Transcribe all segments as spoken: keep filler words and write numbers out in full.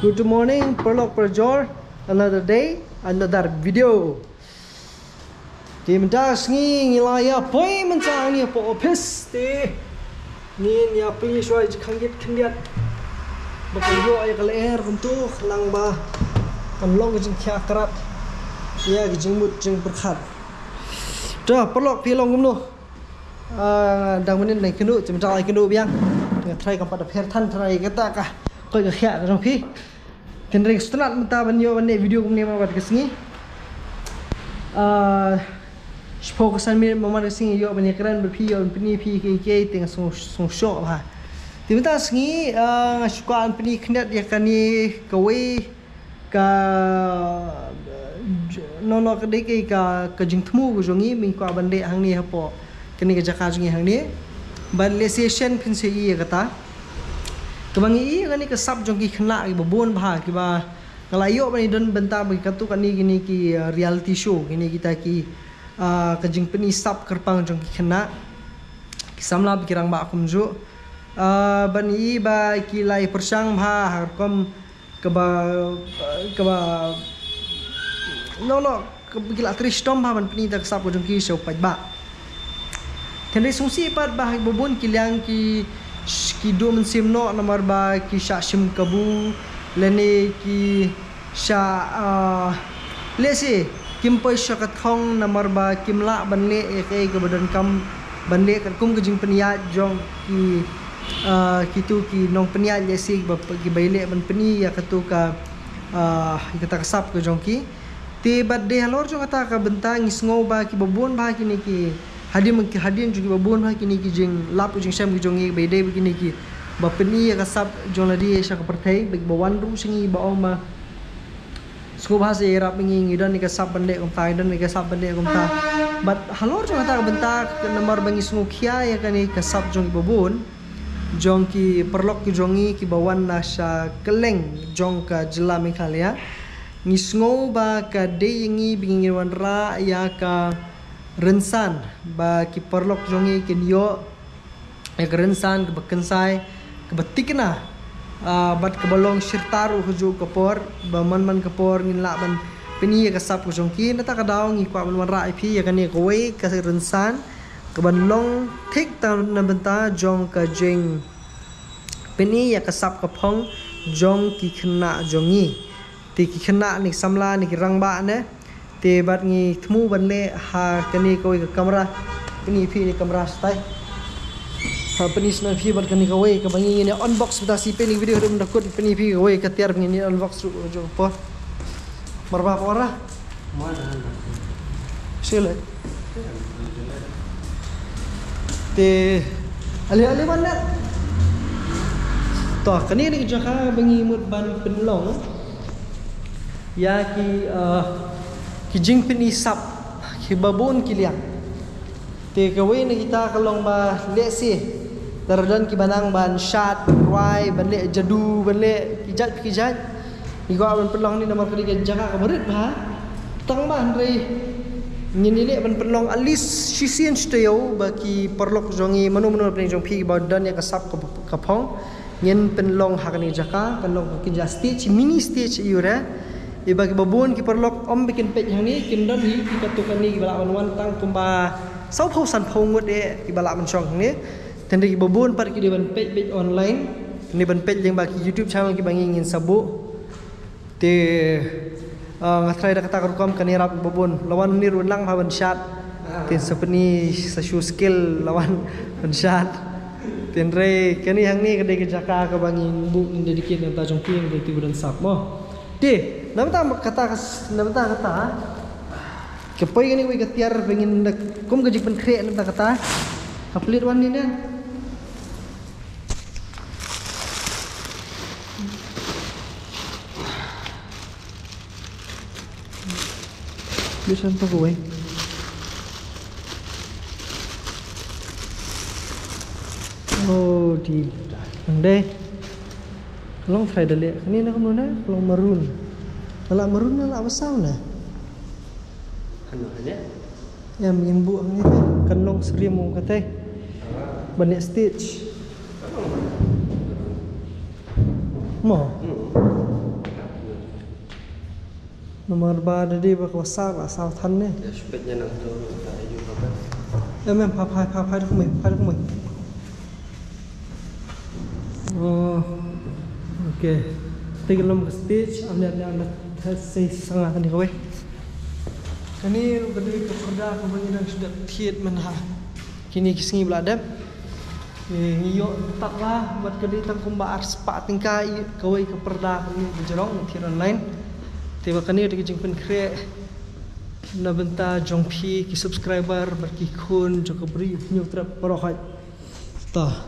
Good morning, paralok parajor. Another day, another video. Te mynta sngi ngi la ïa poi mynta ngi hapoh office te ngin ïa plie shuwa ïa ka khangit khyndiat ba ka ïoh ïa ka lyer kumto khnang ba kan long ka jingkhia krap ïa ka jingmut jingpyrkhat. Te paralok phi long kumno? Ah, dang mynnin dang kynduh, te mynta la kynduh biang. Nga try kam pat da pher than try kata ka koit ka khiah ka jong phi. Tynrai sngewtynnat mynta ban ïoh ban leh video kumne mo bad ka sngi. Ah, shiphew ka san minit mo man ka sngi ïoh ban ïakren bad phi, ïoh ban pyni phi kiei kiei te nga sngew, sngew shoh bha. Te mynta sngi, ah, nga shu kwah ban pyni khyndiat ïa kane kawei ka, no, no, ka dei ka, ka jingthmu ka jong ngi, ngi kwah ban leh hangne hapoh kane ka jaka jong ngi hangne. Bad lehse shen phin sa ïohi ïa kata. Kaba ngi ïohi ïa kane ka sap jong ki khynnah kiba bun bha kiba nga la ïoh ban ïadon bynta bad katto katne kine ki, uh, reality show, kine kita ki, uh, ka jingpyni sap kyrpang jong ki khynnah. Ki samla bad ki rangbah kumjuh. Uh, ban ïohi ba ki la ïa pyrshang bha ha ka rukom kaba, kaba, no, no, kaba ki la trei shitom bha ban pyni ïa ka sap ka jong ki sha u paidbah. Hynrei sngewsih pat ba ha kiba bun ki liang ki, ki duh mynsiem noh namar ba ki shah shim kabu lane ki shah, ah, lehse kim poi sha ka thong namar ba kim lah ban leh ïa kaei kaba donkam ban leh katkum ka jingpynïaid jong ki, ah, kito ki nongpynïaid lehse kiba, kiba ïaleh ban pyni ïa kato ka, ah, ïa kata ka sap ka jong ki. Te bad dei halor jong kata ka bynta ngi sngew ba kiba bun bha kine ki hadien, ki hadien jong kiba bun bha kine ki jinglap ki jingshem ki jong ngi ba ïadei bad kine kiba pyni ïa ka sap jong lade sha ka pyrthei, ba kiba wan ruh sha ngi ba ong ba sngewbha sa ïarap ngi, ngi don ïa ka sap ban leh kumta, ngi don ïa ka sap ban leh kumta. Bad halor jong kata ka bynta namar ba ngi sngewkhia ïa kane ka sap jong kiba bun jong ki paralok ki jong ngi kiba wan na sha kylleng jong ka jylla Meghalaya. Ngi sngew ba ka dei ïa ngi ba ngin wanrah ïa ka rynsan ba ki paralok jong ngi kin ïoh ïa ka rynsan kaba kynsai, kaba thikna, ah, bad kaba long shirta ruh ha kajuh ka por, ba man man ka por ngin lah ban pyni ïa ka sap ka jong ki. Na kata ka daw ngi kwah ban wanrah ïa phi ïa kane kawei ka rynsan kaban long thik tang na bynta jong ka jingpyni ïa ka sap ka phong jong ki khynnah jong ngi. Te ki khynnah ne ki samla ne ki rangbah ne. Te bad ngi thmu ban leh ha kane kawei ka kamra. Pyni phi ne kamra shatai. Ha pyni sngewbha phi bad kane kawei kaba ngi ngin ïa unbox bad sa pynlong video haduh mynta kut pyni phi kawei ka tiar ba ngin ïa unbox ruh jong ka por. Marba por ah. Sile. Te ale ale ban leh. To kane ne ka jaka ba ngi mut ban pynlong ïa ki, uh, ki jingpyni sap kiba bun ki liang. Te kawei na kita ka long ba lehse lada don kiba nang ban shad, ban rwai, ban leh jadu, ban leh ki jait ki jait. Ngi kwah ban pynlong ne namar ka dei ka jaka kaba rit bha. Tang ba hynrei ngin ïaleh ban pynlong at least shisien shi taïew ba ki paralok jong ngi mano mano na pdeng jong phi ba don ïa ka sap ka, ka phong. Ngin pynlong ha kane ka jaka, kan long ka kynja stage, mini stage ïa u re. Iba kiba bun ki paralok ym ba kin peit hangne, kin don hi ki katto katne kiba lah ban wan tang kumba sawphew sanphew ngut eh kiba lah ban shong hangne. Tang dei kiba bun pat ki dei ban peit beit online, ne ban peit lyngba ki YouTube channel kiba ngi ngin sa buh. Te, ah, nga try da kata ka rukom kane rap ba bun. La wan ni ruh nang ha ban shad. Te sa pyni sa shu skill la wan ban shad. Te hynrei kane hangne ka dei ka jaka kaba ngi buh ngin dedicate na bynta jong ki, ngi dei tu ba don sap mo. Te na bynta kata ka s-, na bynta kata ka poi kane kawei ka tiar ba ngin da kum ka jingpynkhreh na bynta kata ka plit wan ni ne. Bisan pa kawei. Oh, di. Nang dei. Ka long trai da leh. Kane na kumno na? Ka long maroon. Ka la maroon na la ba saw na. Hano hane? Ïa, ngin buh hangne te. Kan long syriem ong kata. Ban leh stage. Mo. Namar ba da dei ba ka wasa ba saw than ne. Ya, shpet nya nang tu, ka yu ka ba. Em, em, phai, phai, phai, phai, kumai, phai, kumai. Oh, okay. Te ka long ka stage, am nya, nya, nya, sei sanga kani kawei. Kani ruh ka dei ka pyrda kaba ngi dang shu dep thied mynha kine ki sngi ba la dep. Te ngi ïoh tap ba, bad ka dei tang kumba ar spah tyngka i kawei ka pyrda kani ba jrong, ngi thied online. Te ba kani dei ka jingpynkhreh na bynta jong phi ki subscriber, bad ki khun jong ka Bri Hynñiewtrep baroh khoit. Ta,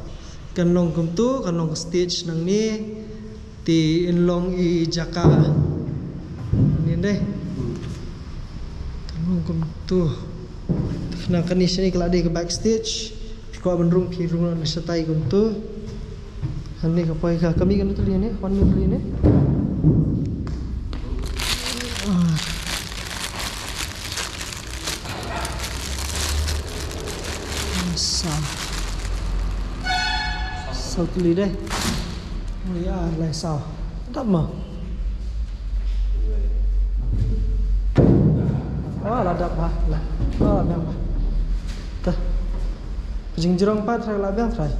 kan long kumtu, kan long ka stage nangne, te in long i jaka. Ni dei. Kan long kumtu. Te khnang kane shane ka la dei ka backstage. Phi kwah ban rung, phi rung na shatai kumtu. Hangne ka poi ka, ka mih kano tylli ne, wan kano tylli ne. Ah. Saw. Saw tylli dei. Ui, ah, lai saw. Dap ma? Ah, la dap ba. La. Ah, la dap ba. Ta. Ka jingjrong pat, la biang trai.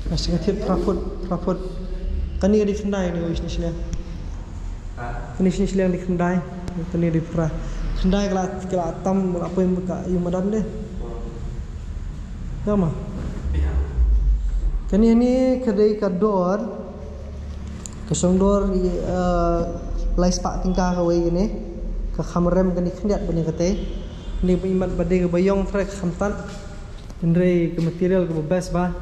Ka sing thied phra phut, phra phut. Kani ka dei khyndai ne, ui, shini shini. Kane shini shiliang dei khyndai, kane dei phra. Khyndai ka la, ka la tam, ka la poi ka ïa madan de. Ïa ma? Kane, kane ka dei ka dor. Ka shong dor, eh, lai spah tyngka kawei kane. Ka kham rem kane khyndiat bad ïa katei. Kane ba imat ba dei kaba ïong trai ka kham tan. Hynrei ka material kaba best ba.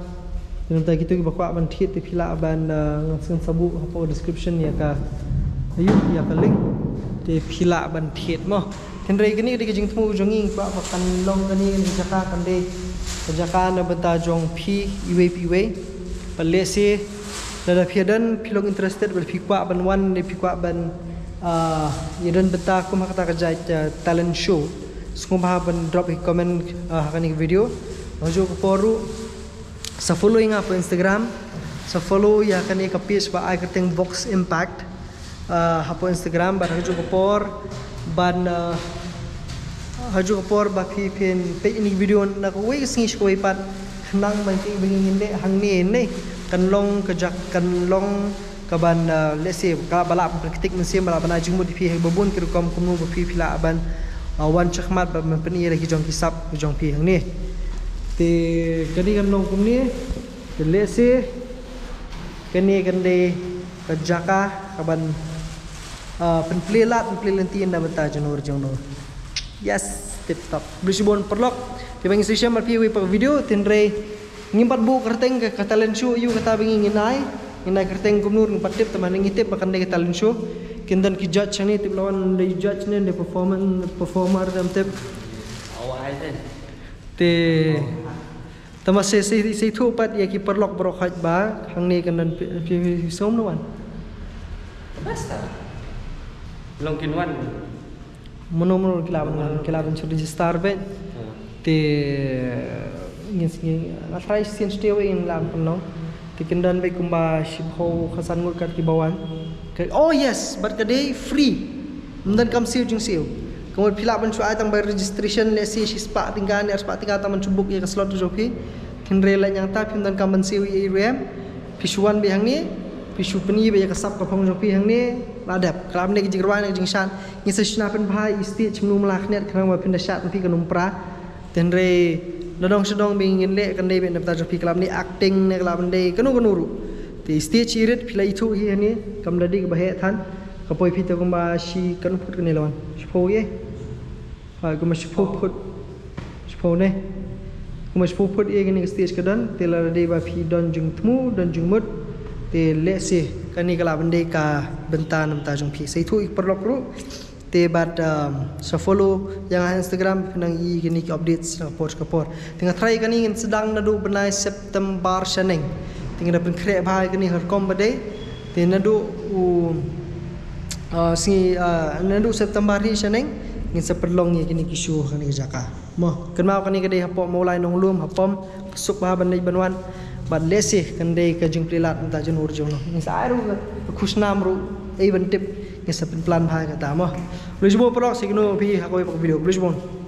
Te nangta kito kiba kwah ban thied te phi lah ban, uh, ngan, ngan sa buh hapoh description ïa ka, ïa, ïa ka link. Te phi lah ban thied mo. Hynrei kane ka dei ka jingthmu jong ngi, kwah ba kan long kane ka jaka kan dei ka jaka na bynta jong phi iwei pa iwei. Bad lehse lada phi ïadon, phi long interested, bad phi kwah ban wan ne phi kwah ban, ah, ïadon bynta kum ha kata ka jait, ah, talent show, sngewbha ban drop ïa ki comment, ah, ha kane ka video. Hajuh ka por ruh sa follow ïa nga hapoh Instagram, sa follow ïa kane ka page ba ai kyrteng Vox Impact, ah, hapoh Instagram, bad hajuh ka por ban, ah, hajuh ka por ba phi phin peit ïa kine ki video na kawei ka sngi sha kawei pat, khnang ban peit ba ngin leh hangne ne kan long ka jaka, kan long kaban, ah, lehse ka ba lah ban pynkyntiew mynsiem, ba lah ban ai jingmut ïa phi ha ba bun ki rukom, kumno ba phi phi lah ban, ah, wan shakhmat bad ban pyni ïa la ki jong ki sap ki jong phi hangne. Te kane kan long kumne, te lehse kane kan dei ka jaka kaban, ah, pynplie lad, pynplie lynti na bynta jong no jong no. Yes, tip top. Khublei shibun paralok. Te ba ngin sa ïashem bad phi ha kawei pat ka video, hynrei ngim pat buh kyrteng ka, ka talent show ïa kata ba ngin, ngin ai. Ngin ai kyrteng kumno ruh ngim pat tip, tangba ngi tip ba kan dei ka talent show. Kin don ki judge hangne, tip la wan dei judge ne, dei performance, performer, dang tip. Te tangba sa, sa, sa ïathuh pat ïa ki paralok baroh khoit ba hangne kan don phi, phi, phi, phi sngewbha wan. Basta. Long kin wan. Mano mano ki lah ban, ki lah ban shu register beit. Te ngin, ngin, nga tharai shisien shatei wei ngin lah ban pynlong. Te kin don beit kumba shiphew khatsan ngut kat kiba wan. Ka, oh yes, bad ka dei free. Ym donkam siew jingsiew. Ka mut phi lah ban shu ai tang bai registration, lehse shispah tyngka ne arspah tyngka tang ban shu book ïa ka slot jong phi. Hynrei lait nangta phim donkam ban siew ei ei ruh em. Phi shu wan beit hangne, phi shu pyni beit ïa ka sap ka phong jong phi hangne, la dep. Ka lah ban dei ka jingrwai ne ka jingshad. Ngin sa shna pynbha ïa i stage mano mala khyndiat khnang ba phin da shad phi kan ym pra. Te hynrei nadong shadong ba ngin leh kan dei beit na bynta jong phi, ka lah ban dei acting ne ka lah ban dei kano kano ruh. Te i stage irit phi la ithuh hi hangne, kam da dei kaba heh than. Ka poi phi te kumba shi kano phut kane la wan. Shiphew ei. Ha, kumba shiphew phut. Shiphew ne. Kumba shiphew phut ei kane ka stage ka don, te lada dei ba phi don jingthmu, don jingmut. Te lehse kane ka lah ban dei ka bynta na bynta jong phi. Sa ïathuh ïa ki paralok ruh. Te bad, um, sa follow ïa nga ha Instagram, phin nang ïohi kine ki updates na ka por sha ka por. Te nga tharai kane ngin sdang naduh bnai September shaneng. Te ngin da pynkhreh bha ïa kane ha rukom ba dei. Te naduh u, uh, sngi, uh, naduh September hi shaneng ngin sa pynlong ïa kine ki show ha kane ka jaka. Mo, kynmaw kane ka dei hapoh Mawlai Nonglum, ha pom, suk bha ban leit ban wan. Bad lehse kan dei ka jingplie lad na bynta jong no jong no. Ngin sa ai ruh ka khusnam ruh, ei ban tip. Ngi sa pynplan bha kata mo. Khublei shibun paralok, sa ïakynduh ïa phi ha kawei pat ka video. Khublei shibun.